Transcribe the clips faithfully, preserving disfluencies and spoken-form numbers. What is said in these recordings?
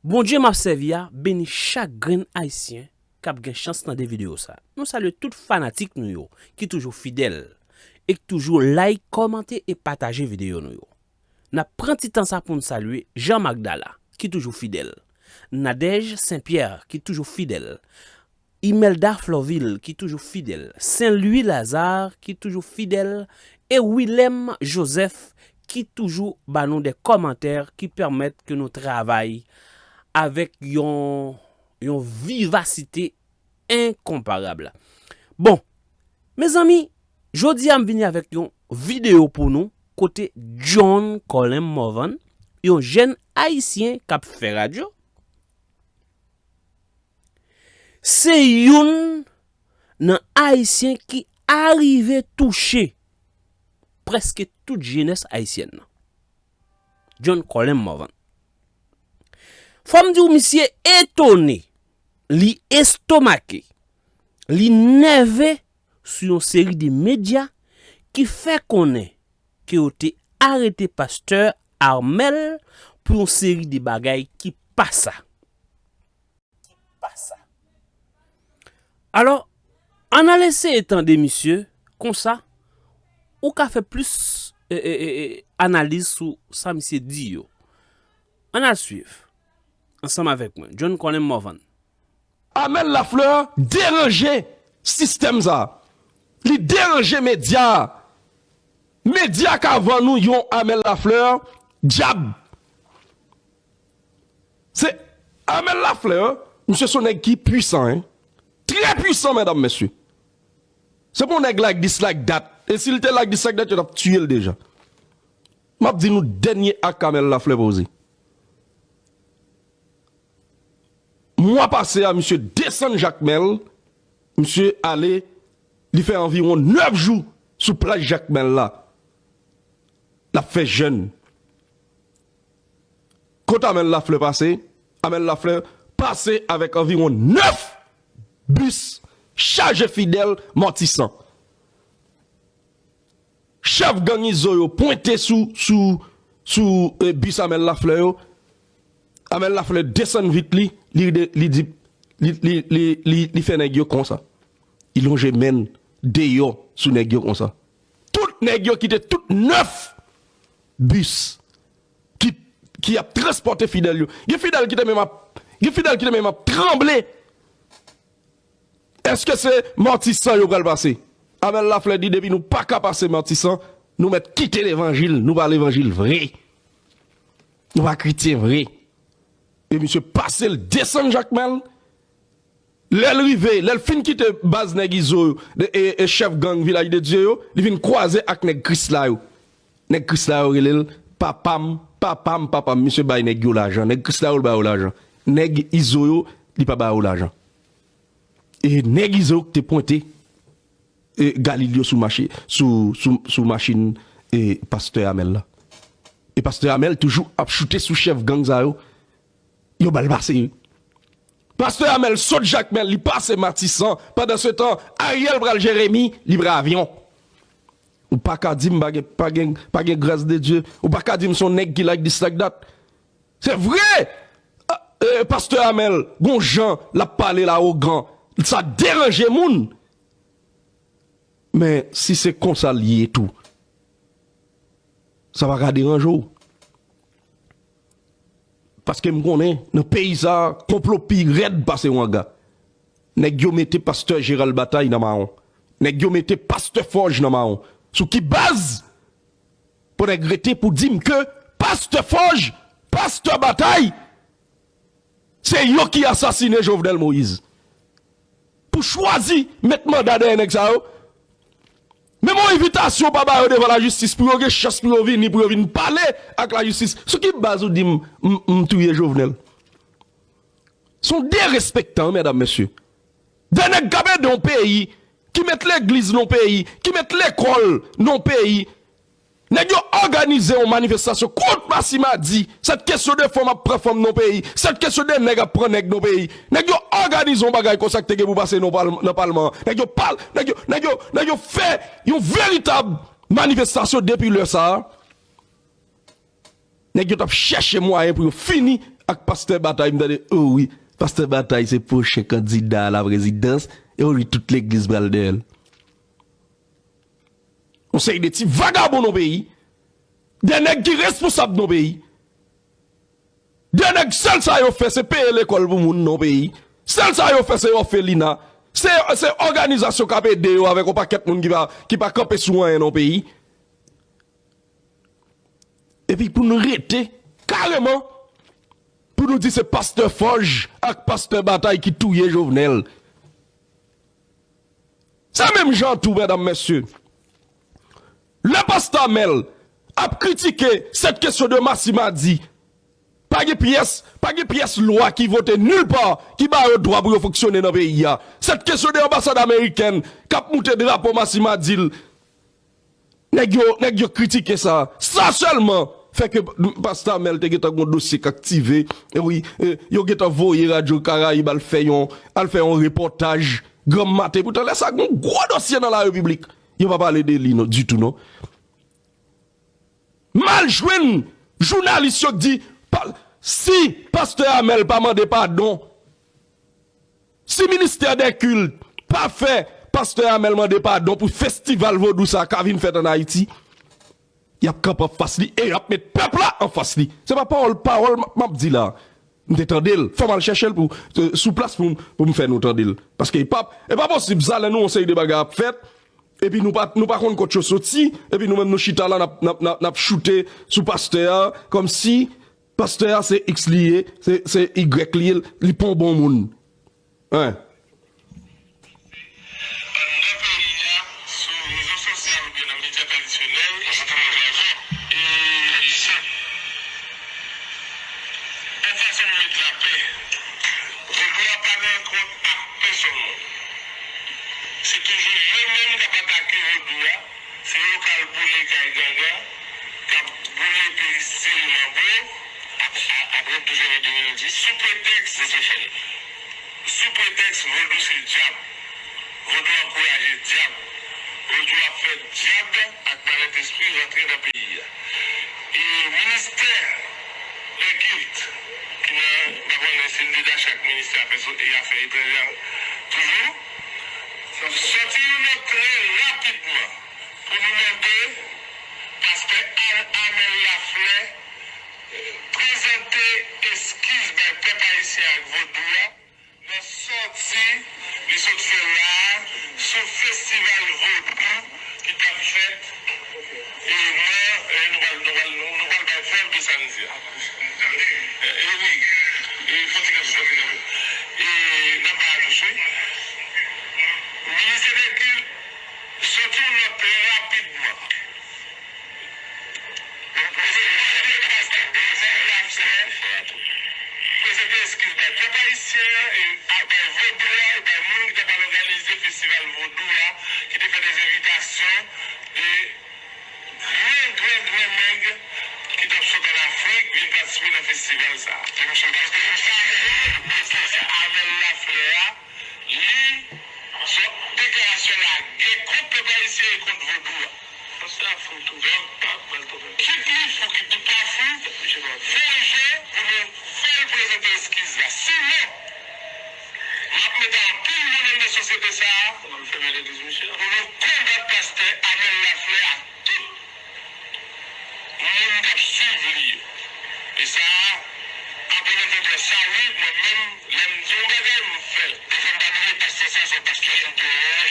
Bondye m ap sèvi a beni chak grenn Ayisyen k ap gen chans tande videyo sa. Nou salye tout fanatik nou yo ki toujou fidèl e ki toujou like, kòmante e pataje videyo nou yo. N ap pran ti tan sa pou n salye Jean Magdala ki toujou fidèl, Nadège Saint Pierre ki toujou fidèl, Imelda Florvil ki toujou fidèl, Saint Louis Lazare ki toujou fidèl, e Willem Joseph ki toujou ba nou de kòmantè ki pèmèt ke nou travay avèk yon, yon vivasite enkonparab. Bon, mezanmi, jodi a m vini avèk yon videyo pou nou kote John Colin Morvan, yon jèn Ayisyen k ap fè radyo, se youn nan Ayisyen ki arive touche prèske tout jenès ayisyèn nan. John Colin Morvan. Fò m di w, misye etone, li estomake, li nève sou yon seri de medya ki fè konnen ke yo te arete pastè Armel pou yon seri de bagay ki pa sa. Alò, ann al eseye tande misye, konsa, ou ka fè plis, e, e, e, e, analiz sou sa misye di yo. Ann al swiv, ansanm avèk mwen, John Colin Morvan. Amel Lafleur deranje sistèm sa. Li deranje medya a. Medya ka vann nou yon Amel Lafleur, dyab. Se Amel Lafleur, misye se yon nèg ki pwisan, en. Trè pwisan, medam, mesye. Se pa yon nèg like this, like that. E si l te like this, like that, yo t ap tiye l deja. M ap di nou dènye ak Amel Lafleur poze. Mwa pase a, misye desann Jakmèl, misye ale, li fè anviwon nèf jou sou plaj Jakmèl la. L ap fè jèn. Kot Amel Lafleur pase? Amel Lafleur pase avèk anviwon nèf bis chaje fidèl Matisan. Chèf gang Izo yo pwente sou, sou, sou, e, bis Amel Lafleur yo. Amel Lafleur desann vit li, li, li di, li, li, li, li, li fè nèg yo konsa. Li lonje men l deyò sou nèg yo konsa. Tout nèg yo kite tout nèf bis ki, ki ap transpòte fidèl yo. Gen fidèl ki te menm ap, gen fidèl ki te menm ap tranble. Èske se Matisan yo pral pase? Amel Lafleur di depi nou pa ka pase Matisan, nou mèt kite levanjil, nou pa levanjil vre. Nou pa kretyen vre. E misye pase l desann Jakmèl. Lè l rive, lè l fin kite baz nèg Izo yo, e, e, e chèf gang Vilaj de Dye yo, li vin kwaze ak nèg Krisla yo. Nèg Krisla yo rele l papa m, papa m, papa m. Misye bay nèg yo lajan. Nèg Krisla yo, l ba yo lajan. Nèg Izo yo, li pa ba yo lajan. E nèg Izo yo ki te pwente, e, Galil yo sou machi-, sou, sou, sou machin, e, pastè Amel la. E pastè Amel toujou ap choute sou chèf gang sa yo. Yo ba l pase, wi. Pastè Amel sot Jakmèl, li pase Matisan. Pandan se tan, Ariel pral Jeremi, li pran avyon. Ou pa ka di m pa gen, pa gen, pa gen gras de Dye. Ou pa ka di m se yon nèg ki like this, like that. Se vre! A, e, pastè Amel, gon jan l ap pale l awogan. Sa deranje moun. Men si se konsa l ye tou, sa pa ka deranje w. Paske m konnen, nan peyi sa a, konplo pi rèd pase wanga. Nèg yo mete pastè Gérald Bataille nan mawon. Nèg yo mete pastè Forge nan mawon. Sou ki baz? Pou nèg rete pou di m ke pastè Forge, pastè Bataille, se yo ki asasine Jovenel Moïse. Pou chwazi met manda dèyè nèg sa yo. Menm yon envitasyon pa ba yo devan lajistis pou yo gen chans pou yo vini, pou yo vin pale ak lajistis. Sou ki baz ou di m, m, m touye Jovenel? Se yon derespektan, medam, mesye. De nèg k ap ede yon peyi, ki met legliz nan yon peyi, ki met lekòl nan yon peyi. Nèg yo òganize yon manifestasyon kont Massima di, cette question de femme ap pran fanm nan yon peyi, cette question de nèg ap pran nèg nan yon peyi. Nèg yo òganize yon bagay konsa ki te gen pou pase nan palm-, nan palman an. Nèg yo pal-, nèg yo, nèg yo, nèg yo fè yon veritab manifestasyon depi lè sa a. Nèg yo t ap chèche mwayen pou yo fini ak pastè Batay, m tande, o wi, pastè Batay se pwochen kandida a la prezidans, e o wi, tout legliz pral dèyè l. Yon seri de ti vagabon nan peyi, de nèg ki responsab nan peyi, de nèg sèl sa yo fè se peye lekòl pou moun nan peyi, sèl sa yo fè se òfelina, se, se òganizasyon k ap ede yo avèk yon pakèt moun ki pa, ki pa kanpe sou anyen nan peyi. Epi pou nou rete kareman pou nou di se pastè Fòj ak pastè Batay ki touye Jovenel. Se menm jan tou, medam, mesye. Lè pastè Amèl ap kritike cette question de Massy Madi, pa gen pyès, pa gen pyès lwa ki vote nil pa ki ba yo dwa pou yo fonksyone nan peyi a. Cette question de anbasad amerikèn k ap moute drapo Massy Madi l, nèg yo, nèg yo kritike sa. Sa sèlman fè ke pastè Amèl te gentan gon dosye k aktive. E wi, e, yo gentan voye Radyo Karayib al fè yon, al fè yon repòtaj granm maten. Poutan lè sa gon gwo dosye nan la repiblik, yo pa pale de li non, ditou non. M al jwenn jounalis yo k di, pa, si pastè Amèl pa mande padon, si ministè dè kilt pa fè pastè Amèl mande padon pou festival vodou sa ka vin fèt ann Ayiti, y ap kanpe anfas li e y ap met pèp la anfas li. Se pa pawòl, pawòl m, m ap di la. M te tande l. Fò m al chèche l pou, sou plas pou, pou m fè nou tande l. Paske e pa, e pa posib sa lè nou wè yon seri de bagay ap fèt, epi nou pa, nou pa konn kot yo soti, epi nou menm nou chita la n ap, n ap, n ap, n ap choute sou pastè a, kòmsi pastè a se X li ye, se, se Y li ye, li pa yon bon moun. Hein. Anndan peyi a, sou rezo sosyal oubyen nan medya tradisyonèl, e yon fason pou met lapè. Vodou a pa nan kont ak pèsonn moun. Se toujou yo menm k ap atake vodou a, se yo k al boule kay gangan, k ap boule peristil manbo, ap, ap, apre douz janvye de mil dis, sou pretèks, sou pretèks vodou se dyab. Vodou ankouraje dyab. Vodou ap fè dyab ak malentespri rantre nan peyi a. E ministè dè kilt, ki nan, m pa konnen si l detache ak ministè afè so-, e afè etranjè a toujou, sòti yon nòt trè rapidman pou nou mande pastè Ar-, Armel Laflè prezante eskiz bay pèp ayisyen ak vodou a nan sòti li sot fè la a sou festival vodou ki t ap fèt, e, nan, e, nou pral, nou pral, nou, nou pral bay prèv de sa n di a. E, e wi, e, fò ti kanpe, fò ti kanpe. E, n ap bay ajoute. Ministè dè kilt sòti yon nòt rapidman. Prezante eskiz bay pèp ayisyen an, e a bay vodou a, e bay moun ki ta pral òganize festival vodou a, ki te fè dèzenvitasyon de gran, gran, gran nèg ki t ap sot ann Afrik vin patisipe nan festival sa a. Pastè Armel Laflè a, li fè deklarasyon lagè kont pèp ayisyen e kont vodou a. Pastè a fou tou. Donk, kit li fou, kit li pa fou, voye pou nou fè l prezante eskiz la. Sinon, n ap mete anpil moun anndan sosyete sa a pou nou konbat pastè Armel Laflè ak tout moun k ap swiv li yo. E sa a, apre nou konprann sa, wi, mwen menm, lè m di yon bagay, m fè l. Devan m pa bliye pastè sa, se yon pastè ki gen yon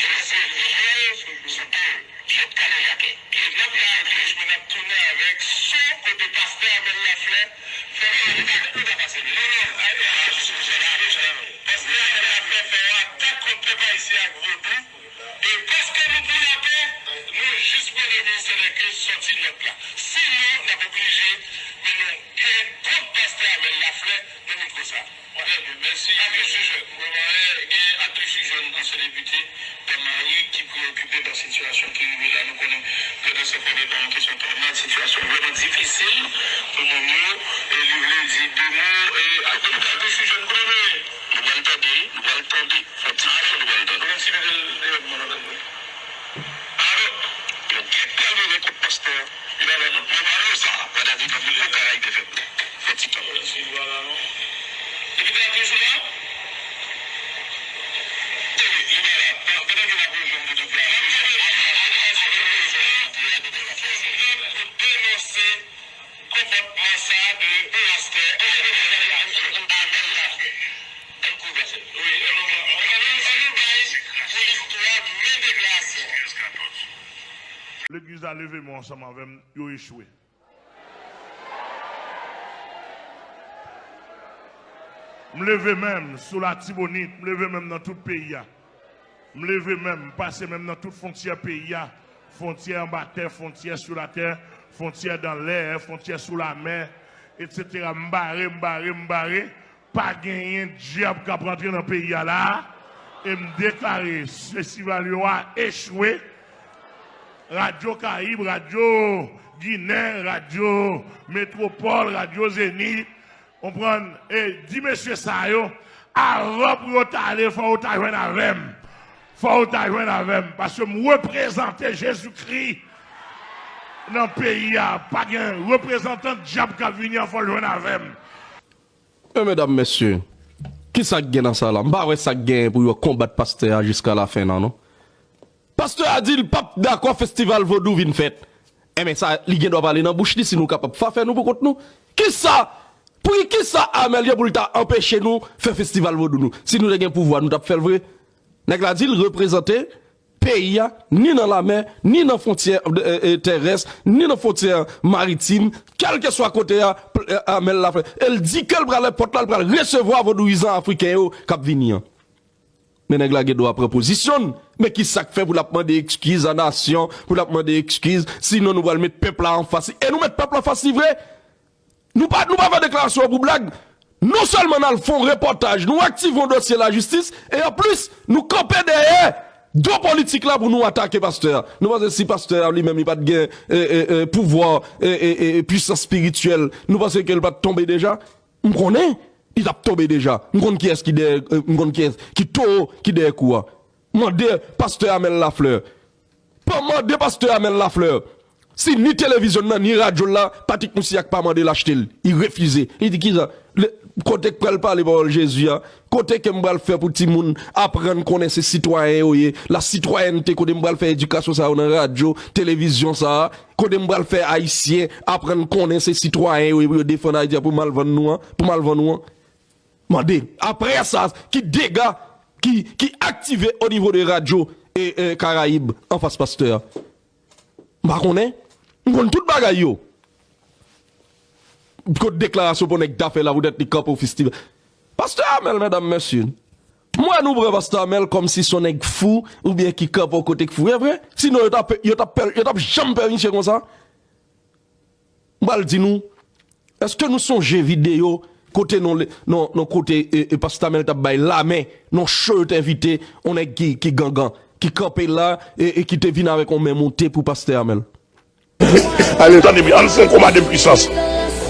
respè sou, sou do l. Yo t kale lakè. Yo t nan pye a, men n ap tounen avèk son kote pastè Armel Laflè fè yon atak kont pèp ayisyen ak vodou. Pastè Armel Laflè fè yon atak kont pèp ayisyen ak vodou. E paske nou pou lapè, nou jis mande ministè dè kilt sòti nòt la. Sinon, n ap oblije mennen yon gè kont pastè Armel Laflè nan mikwo sa a. Trè byen, mèsi. Atis Jèn. Mwen wè gen Atis Jèn, ansyen depite, Dam Mari, ki preyokipe pa sitiyasyon ki rive la. Nou konnen Grandans se konnen pa yon kesyon tònad, sitiyasyon vrèman difisil pou moun yo, e li vle di de mo, e Atis Jèn, konnen. Nou pral tande, nou pral tande. Fò ti pè nou pral tande. Alo? Yo gen pral rele kont pastè. Li pa nan, nan, nan, sa. Wè David, li pa kay te fèt. Fò ti tan. Mèsi, vwala, non. Legliz la leve men w ansanm avè m, yo echwe. M leve men m sou Latibonit, m leve men m nan tout peyi a. M leve men m, m pase men m nan tout fwontyè peyi a, fwontyè anba tè, fwontyè sou latè, fwontyè dan lè, fwontyè sou lamè, etsetera. M bare, m bare, m bare. Pa genyen dyab k ap rantre nan peyi a la a. E m deklare festival yo a echwe. Radyo Karayib, Radyo Ginen, Radyo Metwopòl, Radyo Zenith, konprann? E di mesye sa yo, avan pou yo ta ale, fò yo ta jwenn avè m. Fò yo ta jwenn avè m, paske m reprezante Jezikri nan peyi a. Pa gen reprezantan dyab k ap vini an, fò l jwenn avè m. Men medam, mesye, kisa k gen nan sa la? M pa wè sa k gen pou yo konbat pastè a jiska lafen nan, non. Pastè a di l p ap dakò festival vodou vin fèt. Enben sa, li gen dwa pale nan bouch li si nou kapab. Fè nou pou kont nou. Kisa? Pou ki, kisa Amèl ye pou l ta anpeche nou fè festival vodou nou? Si nou te gen pouvwa, nou t ap fè l vre. Nèg la di l reprezante peyi a, ni nan lamè, ni nan fwontyè, e, e, terès, ni nan fwontyè maritim, kèlkeswa kote a, pl-, e, Amèl la fè. E l di ke l pral lè pòt la, l pral resevwa vodouyizan afriken yo k ap vini an. Men nèg la gen dwa pran pozisyon l. Men ki sa k fè pou l ap mande ekskiz a nasyon, pou l ap mande ekskiz, sinon nou pral met pèp la anfas li. E nou met pèp la anfas li vre. Nou pa, nou pa fè deklarasyon an pou blag. Non sèlman n al fè yon repòtaj, nou aktive yon dosye lajistis, e anplis, nou kanpe dèyè do politik la pou nou atake pastè a. Nou panse si pastè a li menm li pa t gen, e, e, e, pouvwa, e, e, e, e, pwisans espirityèl, nou panse ke l pa t tonbe deja? M konnen li t ap tonbe deja. M konn kiyès ki dèyè, e, m konn kiyès ki towo ki dèyè kou a. Mande pastè Amèl Laflè. Pa mande pastè Amèl Laflè. Si ni televizyon nan, ni radyo l la, Patrick Moussignac pa mande l achte l. Li refize. Li di, "Kisa? Le, kote k pral pale pawòl Jezi a? Kote ke m pral fè pou timoun aprann konnen se sitwayen yo ye? La sitwayènte, kote m pral fè edikasyon sa yo nan radyo, televizyon sa a? Kote m pral fè Ayisyen aprann konnen se sitwayen yo ye pou yo defann Ayiti a, pou m al vann nou an? Pou m al vann nou an?" Mande. Apre sa, ki dega ki, ki aktive o nivo de radyo e, e, Karayib anfas pastè a? M pa konnen. M konn tout bagay yo. Kot deklarasyon pou nèg ta fè la poutèt li kanpe yon festival? Pastè Amèl, medam, mesye. M wè nou pran pastè Amèl kòmsi se yon nèg fou oubyen ki kanpe yon kote k fou. E vre? Sinon, yo t ap, yo t ap, yo t ap janm pè misye konsa. M pral di nou, èske nou sonje videyo kote non, non, non kote, e, e, pastè Amèl t ap bay lamen, non cho yo te envite, yon nèg ki, ki gangan, ki kanpe la, e, e ki te vin avèk yon men moute pou pastè Amèl? Ale. Tande byen, ann fè yon konba de pwisans.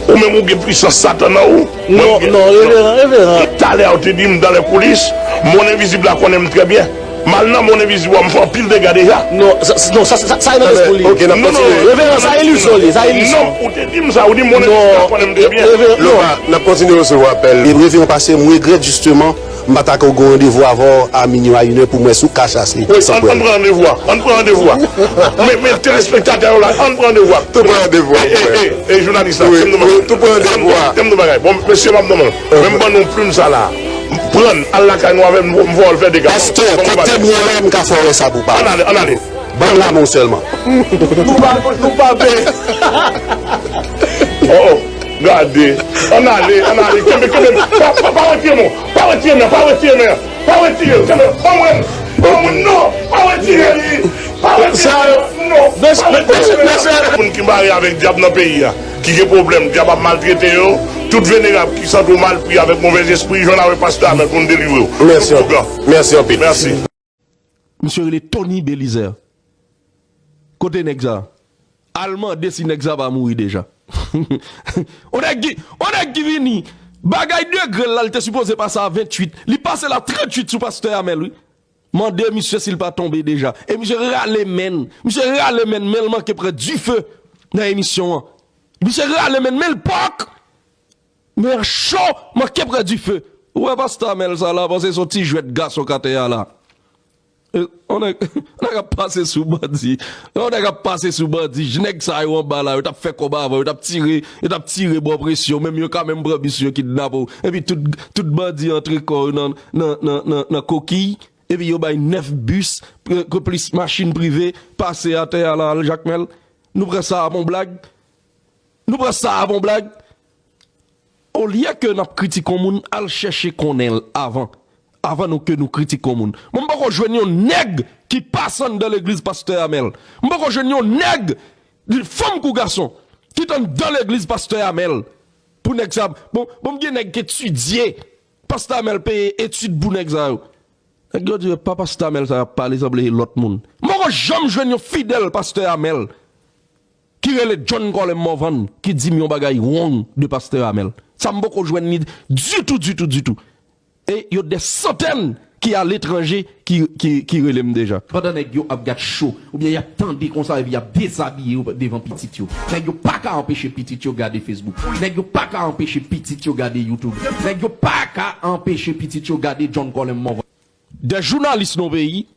Ou menm ou gen pwisans Satan nan ou. Non, non, reveran, reveran. Talè a ou te di m dan lè koulis, monn envizib la konnen m trè byen. M al nan monn envizib la, m fè anpil dega deja. Non, sa, sa, sa, sa, sa e nan tèt pou li. Ok, n ap kontinye. Reveran, sa ilizyon li, sa ilizyon. Non, ou te di m sa, ou di monn envizib la konnen m trè byen. Reveran, non. N ap kontinye resevwa apèl. E reveran pase, m regrèt jisteman, m pa ta ka gen yon randevou avè w a minwi a inè pou m wè si w ka chase. Wi, ann pran randevou a, ann pran randevou a. Men, men telespektatè yo la, ann pran randevou a. Tou pran randevou a, e, e, e, e, jounalis la, tou pran randevou a. Tem nou bagay. Bon, mesye, m ap nan men w. Men m ban nou plim sa la. Pran l, al lakay nou avè m, m fè w fè dega. Pastè, kote m ye la, m ka fè w wè sa pou pa. Ann ale, ann ale. Ban m lamen w sèlman. Nou pa, nou pa pe. Oh, oh, gade. Ann ale, ann ale. Kenbe, kenbe. Pa, pa, pa retire men w. Pa retire men w, pa retire men w. Pa retire l, kenbe. Ban mwen l. Ban mwen l, non. Pa retire li. Pa retire l, non. Pa retire l. Moun ki marye avèk dyab nan peyi a, ki gen pwoblèm, dyab ap maltrete yo, tout venerab ki santi w malpri avèk movèzespri, jwenn avèk pastè Amèl pou n delivre w. Mèsi anpil. Mèsi anpil. Mèsi. Misye rele Tony Belizaire. Kote nèg sa? Al mande si nèg sa pa mouri deja. On nèg ki, on nèg ki vini. Bagay degre l la, l te sipoze pase a venntuit. Li pase la tranntuit sou pastè Amèl, wi. Mande misye si l pa tonbe deja. E misye rale men l. Misye rale men l, men l manke pran dife nan emisyon an. Misye rale men l, men l pòk. Men cho manke pran dife. Ou wè pastè Amèl sa la, panse se yon ti jwèt gason k atè a la. E, on nèg, on nèg ap pase sou bandi. On nèg ap pase sou bandi. Nèg sa yo anba la, yo t ap fè kòb avan, yo t ap tire, yo t ap tire bò presyon. Menm yo ka menm pran bis yo kidnape w. Epi tout, tout bandi antre kò yo nan, nan, nan, nan, nan kokiy. Epi yo bay nèf bis, ke plis machin prive, pase atè a la, al Jakmèl. Nou pran sa a pou yon blag? Nou pran sa a pou yon blag? Olye ke n ap kritike yon moun, al chèche konnen l avan. Avan nou ke nou kritike yon moun. Mwen m poko jwenn yon nèg ki pase anndan legliz pastè Amèl. M poko jwenn yon nèg, fanm kou gason, ki t anndan legliz pastè Amèl. Pou nèg sa, bon, bon, m gen nèg ki etidye. Pastè Amèl peye etid pou nèg sa yo. Nèg yo di, "Pa pastè Amèl sa y ap pale, sanble e lòt moun." M poko janm jwenn yon fidèl pastè Amèl ki rele John Colem Morvan ki di m yon bagay wrong de pastè Amèl. Sa m poko jwenn li ditou, ditou, ditou. E yo dè santèn ki aletranje ki, ki, ki rele m deja. Pandan nèg yo ap gad cho, oubyen y ap tande konsa epi y ap dezabiye yo devan pitit yo. Nèg yo pa ka anpeche pitit yo gade Facebook. Nèg yo pa ka anpeche pitit yo gade YouTube. Nèg yo pa ka anpeche pitit yo gade John Colem Morvan. De jounalis nan peyi,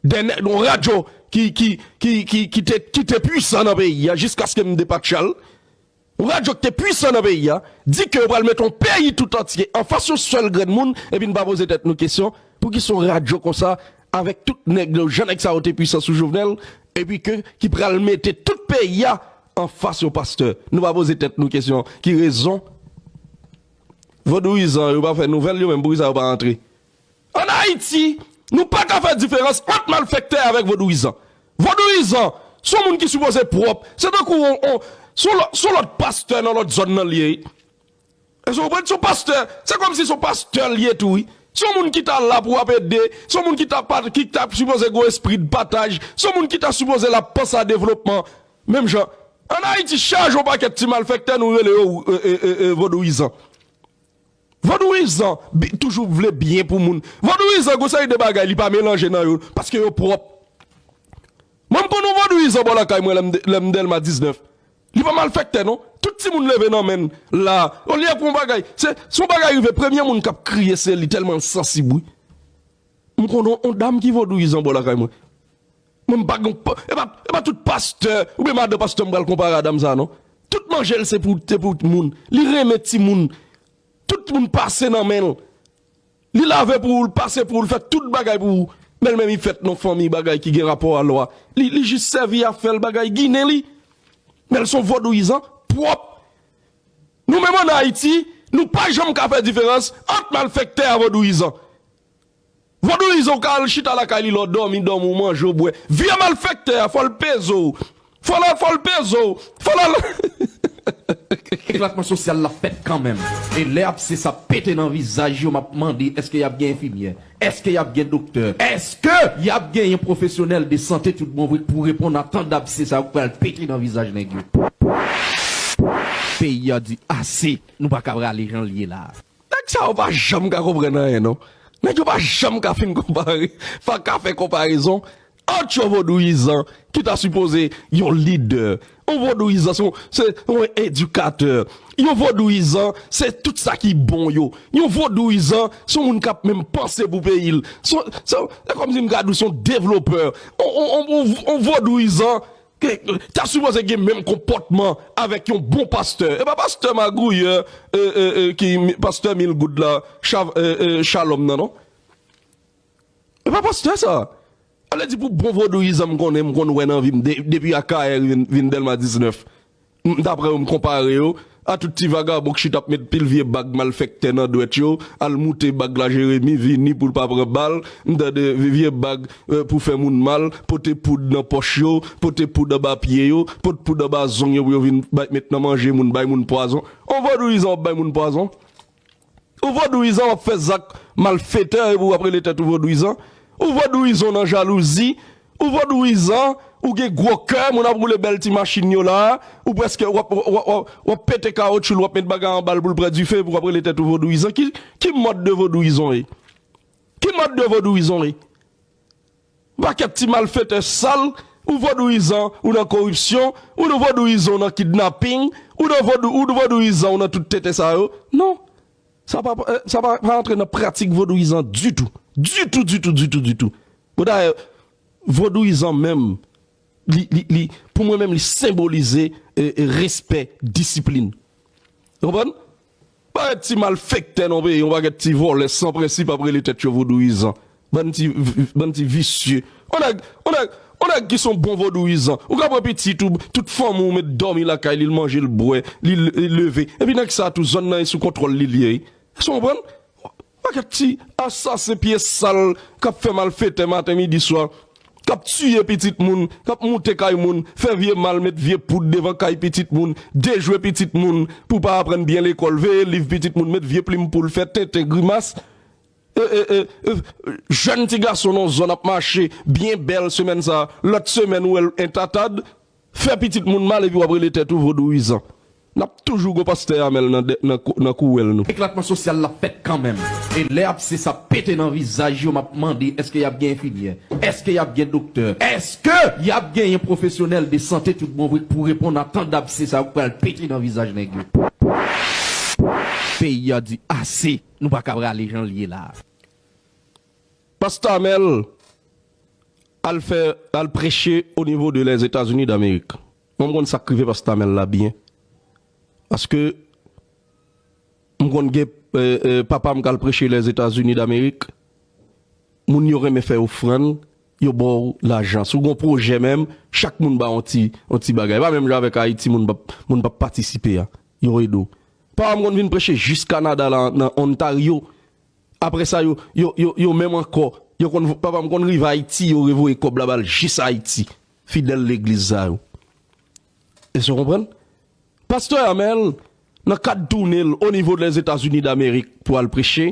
de nè- yon radyo ki, ki, ki, ki, ki te, ki te pwisan nan peyi a, jiskaske m depatche l. Yon radyo ki te pwisan nan peyi a, di ke yo pral mete yon peyi tout antye anfas yon sèl grenn moun, epi n pa poze tèt nou kesyon, poukisa yon radyo konsa, avèk tout nèg yo, jan nèg sa yo te pwisan sou Jovenel, epi ke, ki pral mete tout peyi a anfas yon pastè. Nou pa poze tèt nou kesyon, ki rezon vodouyizan yo pa fè nouvèl yo menm, poukisa yo pa antre? Ann Ayiti, nou pa ka fè diferans ant malfektè avèk vodouyizan. Vodouyizan, se yon moun ki sipoze pwòp. Se tankou on, on, se yon lòt, se yon lòt pastè nan lòt zòn nan li ye. Èske w konprann? Se yon pastè, se kòmsi se yon pastè li ye tou, wi. Se yon moun ki ta la pou ap ede, se yon moun ki ta pa, ki ta sipoze gen espri de pataj, se yon moun ki ta sipoze la panse a devlopman. Menm jan, ann Ayiti, chaje yon pakèt ti malfektè, nou rele yo, e, e, e, e, vodouyizan. Vodouyizan bi- toujou vle byen pou moun. Vodouyizan, gon seri de bagay, li pa melanje nan yo, paske yo pwòp. Mwen, m konn yon vodouyizan bò lakay mwen, lè m de- lè m Dèlma diznèf. Li pa malfektè, non. Tout timoun leve nan men l la. Olye pou yon bagay, se, se yon bagay rive, premye moun k ap kriye, se li, tèlman l sansib, wi. M konn yon, yon dam ki vodouyizan bò lakay mwen. Mwen, m pa gon pa- e pa, e pa tout pastè, oubyen madan pastè m pral konpare a dam sa, non. Tout manje l se pou, se pou moun. Li renmen timoun. Tout moun pase nan men l. Li lave pou ou, l pase pou ou, l fè tout bagay pou ou. Men l menm, li fèt nan fanmi bagay ki gen rapò a lwa. Li, li jis sèvi afè l, bagay ginen li. Men l se yon vodouyizan pwòp. Nou menm ann Ayiti, nou pa janm ka fè diferans ant malfektè a vodouyizan. Vodouyizan, w ka al chita lakay li, lè w dòmi, dòmi, w manje, w bwè. Vye malfektè a, fò l peze w. Fò l, fò l peze w. Fò l al. Eklatman sosyal la fèt kanmenm. E lè abse sa pete nan vizaj yo, m ap mande, èske y ap gen enfimyè? Èske y ap gen doktè? Èske y ap genyen pwofesyonèl de sante tout bon vre pou reponn a tan dabse sa yo k pral pete nan vizaj nèg yo? Peyi a di ase, nou pa ka prale jan l ye la a. Nèg sa yo pa janm ka konprann anyen, non. Nèg yo pa janm ka fin konpare, pa ka fè konparezon ant yon vodouyizan ki ta sipoze yon lidè. Yon vodouyizan se yon, se yon edikatè. Yon vodouyizan se tout sa ki bon yo. Yon vodouyizan se yon moun k ap menm panse pou peyi l. Se, se, se kòmsi m ka di w se yon devlopè. Yon, yon, yon, yon, yon vodouyizan ke, ta sipoze gen menm konpòtman avèk yon bon pastè. E pa pastè magouyè, e, e, e, ki, pastè mil goud la, Cha-, e, e, Shalom nan, non. E pa pastè sa. Ale di pou bon vodouyizan m konnen, m konn wè nan vi m, de- depi Akayè vin, vin Dèlma diznèf. M, daprè yo, m konpare yo a tout ti vagabon k chita ap met pil vye bag malfektè nan dwèt yo, al moute bag la Jeremi, vini pou l pa pran bal, m tande vye bag, e, pou fè moun mal, pote poud nan pòch yo, pote poud anba pye yo, pote poud anba zong yo pou yo vin bay, met nan manje moun, bay moun pwazon. On vodouyizan w ap bay moun pwazon? Ou vodouyizan w ap fè zak malfetè epi w ap rele tèt ou vodouyizan? Ou vodouyizan w nan jalouzi? Ou vodouyizan, ou gen gwo kè, moun ap woule bèl ti machin yo la, ou prèske w ap, w ap, w ap, w ap pete kawotchou l, w ap met bagay anba l pou l pran dife, epi w ap rele tèt ou vodouyizan. Ki, ki mòd de vodouyizan w ye? Ki mòd de vodouyizan w ye? Pakèt ti malfetè sal, ou vodouyizan, ou nan koripsyon, ou vodouyizan, ou nan kidnaping, ou nan vodou, ou vodouyizan, ou nan tout tenten sa yo. Non. Sa pa, eh, sa pa, pa antre nan pratik vodouyizan ditou. Ditou, ditou, ditou, ditou. Bon, dayè, vodouyizan menm, li, li, li, pou mwen menm, li senbolize, eh, eh, respè, disiplin. Ou konprann? Pa yon ti malfektè nan peyi, yon pakèt ti vòlè san prensip ap rele tèt yo vodouyizan. Bann ti, bann ti visye. On nèg, on nèg, on nèg ki son bon vodouyizan. Ou ka pran pitit ou, tout fanmi ou met dòmi lakay li, l manje, l bwè, li, li leve. Epi nèg sa tou, zòn nan e sou kontwòl li, li ye. Èske w konprann? Pakèt ti asasen pye sal k ap fè malfetè maten, midi, swa, k ap tiye pitit moun, k ap moute kay moun, fè vye mal, met vye poud devan kay pitit moun, dejwe pitit moun pou pa aprann byen lekòl, veye liv pitit moun, met vye plim poul, fè tenten, grimas. E, e, e, e, jèn ti gason nan zòn ap mache byen bèl semèn sa, lòt semèn ou wè l entatad, fè pitit moun mal epi w ap rele tèt ou vodouyizan. N ap toujou gon pastè Amèl nan, dè- nan, kou- nan kouwèl nou. Eklatman sosyal la fèt kanmenm. E lè abse sa pete nan vizaj yo, m ap mande, èske y ap gen enfimyè? Èske y ap gen doktè? Èske y ap genyen pwofesyonèl de sante tout bon vre pou reponn a tan dabse sa yo k pral pete nan vizaj nèg yo? Peyi a di ase, nou pa ka prale jan l ye la. Pastè Amèl al fè, al preche o nivo de Lèzetazini Damerik. Mwen, m konn sa k rive Pastè Amèl la byen. Paske m konn gen, e, e, papa m k al preche Lèzetazini Damerik. Moun yo renmen fè ofrann, yo ba w lajan. Si w gen yon pwojè menm, chak moun ba w yon ti, yon ti bagay. E pa menm jan avèk Ayiti, moun p ap, moun p ap patisipe a. Yo ede w. Papa m konn vin preche jis Kanada la, nan Ontario. Apre sa, yo, yo, yo, yo menm ankò, yo konn, papa m konn rive Ayiti, yo revoye kòb la ba l jis Ayiti. Fidèl legliz sa yo. Èske w konprann? Pastè Amèl, nan kad tounen l o nivo de Lèzetazini Damerik pou al preche,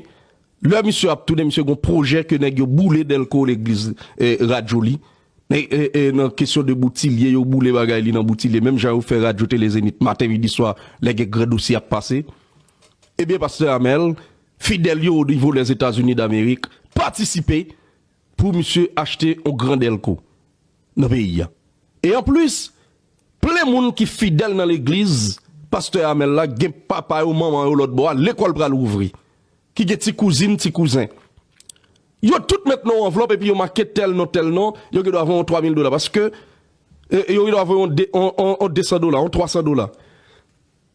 lè misye ap tounen, misye gon pwojè ke nèg yo boule dèlko legliz, e, radyo li. E, e, e, nan kesyon de Boutilye, yo boule bagay li nan Boutilye, menm jan yo fè radyo Tele Zenith maten, midi, swa, lè gen gran dosye ap pase. Ebyen, pastè Amèl, fidèl yo o nivo Lèzetazini Damerik patisipe pou misye achte yon gran dèlko nan peyi a. E anplis, plen moun ki fidèl nan legliz pastè Amèl la, gen papa yo, manman yo lòt bò a, lekòl pral ouvri. Ki gen ti kouzin, ti kouzen. Yo tout met nan yon anvlòp epi yo make tèl non, tèl non, yo gen dwa voye yon twa mil dola. Paske, e, e yo gen dwa voye yon de, yon, yon, yon de san dola, yon twa san dola.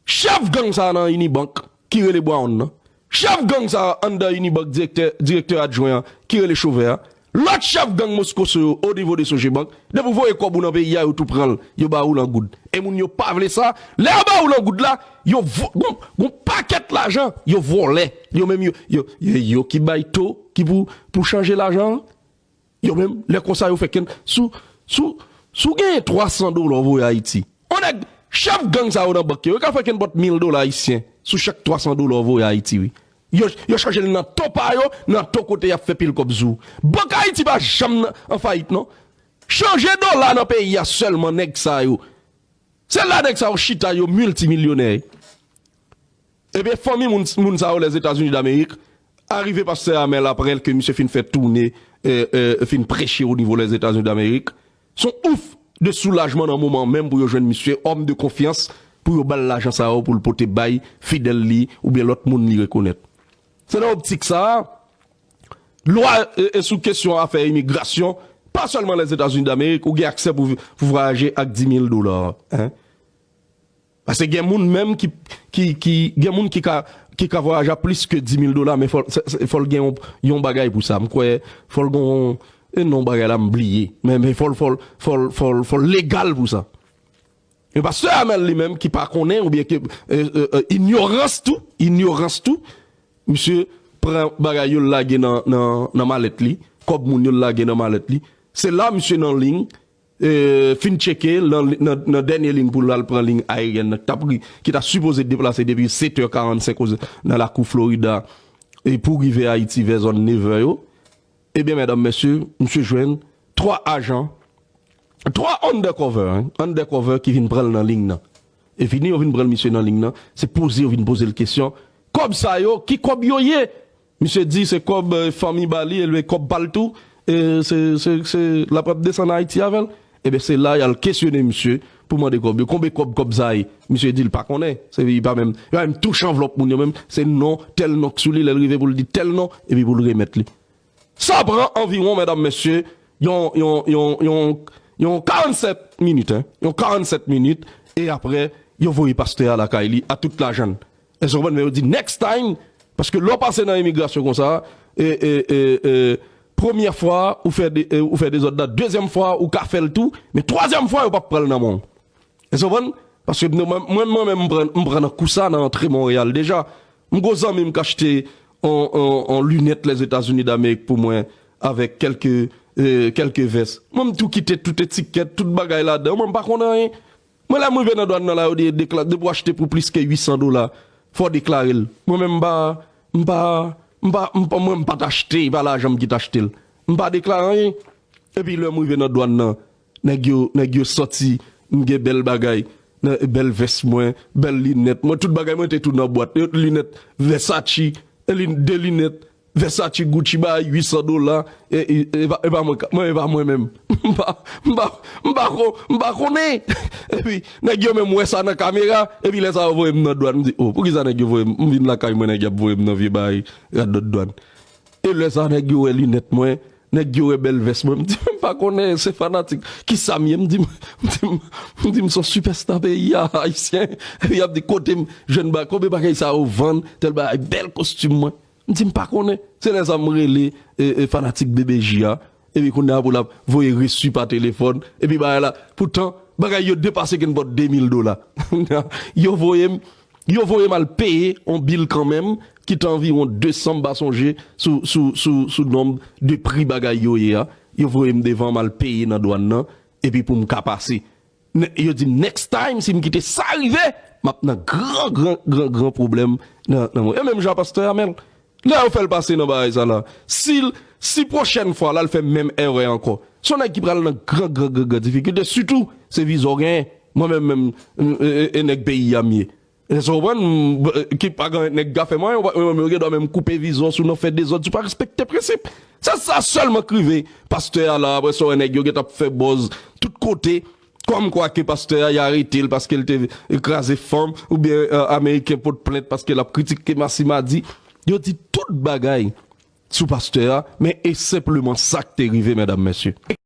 Chèf gang sa a nan Unibank, ki rele Brown nan. Chèf gang sa a anndan Unibank, direktè, direktè adjwen an, ki rele Chovè a. Lòt chèf gang Moscoso yo, o nivo de Sogebank, depi w voye kòb ou nan peyi a, yo tou pran l, yo ba ou l an goud. E moun yo pa vle sa, lè yo ba ou l an goud la, yo vo-, gon, gon pakèt lajan, yo vòlè. Yo menm, yo, yo, yo, yo ki bay to, ki pou, pou chanje lajan an. Yo menm, lè konsa yo fè kenn, sou, sou, sou genyen twa san dola w voye Ayiti. On nèg, chèf gang sa yo nan bank yo, yo ka fè kenn pòt mil dola ayisyen sou chak twa san dola w voye Ayiti, wi. Yo, yo chanje l nan to pa yo, nan to kote y ap fè pil kòb sou. Bank Ayiti pa janm nan, an fayit, non. Chanje dola nan peyi a sèlman, nèg sa yo. Se la nèg sa yo chita, yo miltimilyonè. Ebyen, fanmi moun, moun sa yo Lèzetazini Damerik, arive pastè Amèl apre ke misye fin fè toune, e, e, fin preche o nivo Lèzetazini Damerik, se yon ouf de soulajman nan moman menm pou yo jwenn misye, òm de konfyans, pou yo ba l lajan sa yo pou l pote bay fidèl li oubyen lòt moun li rekonèt. Se nan optik sa a, lwa, e, e sou kesyon afè imigrasyon, pa sèlman Lèzetazini Damerik, ou gen aksè pou, pou vwayaje ak di mil dola, en. Paske gen moun menm ki, ki, ki, gen moun ki ka, ki ka vwayaje a plis ke di mil dola, men fò, se, se, fò l gen yon, yon bagay pou sa. M kwè, fò l gen yon, e non, bagay la, m bliye. Men, men fò l, fò l, fò l, fò l, fò l legal pou sa. Men pastè Amèl li menm ki pa konnen, oubyen ke, e, e, e, inyorans tou, inyorans tou, misye pran bagay yo, l lage nan, nan, nan malèt li, kòb moun yo, l lage nan malèt li. Se la misye nan liy, e, fin tcheke nan, nan, nan dènye liy pou l al pran liy ayeryèn nan, ki t ap ri-, ki ta sipoze deplase depi sèt è karannsenk nan lakou Florida, e pou rive Ayiti vè zòn nevè yo. Ebyen, medam, mesye, misye jwenn twa ajan, twa undercover, en, undercover ki vin pran l nan liy nan. E fini yo vin pran l, misye nan liy nan, se poze yo vin poze l kesyon. Kòb sa yo, ki kòb yo ye? Misye di se kòb, e, fanmi ba li, e kòb pa l tou, e se, se, se, l ap, ap desann Ayiti avè l. Ebyen, se la y al kesyone misye pou mande kòb yo. Konbe kòb, kòb sa ye? Misye di l pa konnen. Se, li pa menm, li pa menm touche anvlòp moun yo menm. Se non, tèl non k sou li, lè l rive pou l di tèl non, epi pou l remèt li. Sa pran anviwon, medam, mesye, yon, yon, yon, yon, yon karannsèt minit, en, yon karannsèt minit, e apre, yo voye pastè a lakay li a tout lajan l. Èske w konprann? Men yo di, "Next time," paske lè w pase nan imigrasyon konsa, e, e, e, e, Premyè fwa ou fè de, eh, ou fè dezòd la, dezyèm fwa ou ka fè l tou, men twazyèm fwa yo p ap pran l nan men w. Èske w konprann? Paske mwen, mwen, mwen menm, m pran, m pran nan kou sa nan antre Monreyal deja. M gwo zanmi m k achte on, on, on linèt Lèzetazini Damerik pou mwen avèk kèlke, eh, kèlke vès. Mwen, m tou kite tout etikèt, tout bagay ladan. Mwen, m pa konn anyen. Mwen, lè m rive nan dwàn nan la, yo di dekla-, depi w achte pou plis ke uit san dola, fò w deklare l. Mwen menm, m pa, m pa, m pa, m pa, mwen, m pa t achte, e pa lajan m ki t achte l. M pa deklare anyen. Epi lè m rive nan dwàn nan, nèg yo, nèg yo santi m gen bèl bagay, nan, bèl vès mwen, bèl linèt mwen, tout bagay mwen te tou nan bwat. Yo, linèt Versace, e lin-, de linèt Versace, Gucci, ba uit san dola, e, e, e pa, e pa mwen, ka-, mwen, e pa mwen menm. M pa, m pa, m pa ko-, m pa konnen. Epi, nèg yo menm wè sa nan kamera, epi lè sa yo voye m nan dwàn, m di, oh, poukisa nèg yo voye m, m vin lakay mwen, nèg y ap voye m nan vye bagay, radòt dwàn. E lè sa, nèg yo wè linèt mwen, nèg yo wè bèl vès mwen, m di, m pa konnen, se fanatik. Kisa m ye? M di, m di, m di, m se on sipèsta peyi a, ayisyen. Epi y ap di, kote m jwenn ba-, konbyen bagay sa yo vann, tèl bagay, bèl kostim mwen. M di, m pa konnen. Se lè sa m rele, e, e, fanatik B B J a. Epi kounye a pou l ap voye resi pa telefòn. Epi bagay la, poutan, bagay yo depase kenpòt de mil dola. Yo voye m, yo voye m al peye on bil kanmenm, ki te anviwon de san, m pa sonje, sou, sou, sou, sou nonb de pri bagay yo ye a. Yo voye m devan, m al peye nan dwàn nan, epi pou m ka pase. Ne-, yo di m, next time, si m kite sa rive, m ap nan gran, gran, gran, gran pwoblèm nan, nan mwen. E menm jan pastè Amèl, lè yo fè l pase nan bagay sa la, si l, si pwochèn fwa la, l fè menm erè ankò, se yon nèg ki pral nan gran, gran, gran, gran difikilte, sitou, se viza w genyen. Mwen menm, menm, e, e, e nèg peyi a m ye. Èske w konprann? M, ki pa gen nèg ka fè m anyen, mwen menm, yo gen dwa menm koupe viza w si w nan fè dezòd, si w pa respekte prensip. Se sa sèlman k rive pastè a la, apre sa, w wè nèg yo gentan ap fè buzz tout kote, kòmkwa ke pastè a, y arete l paske l te kraze fanm, oubyen, e, Ameriken pot plent paske l ap kritike Masimadi. Yo di tout bagay sou pastè a, men e senpleman sa k te rive, medam, mesye.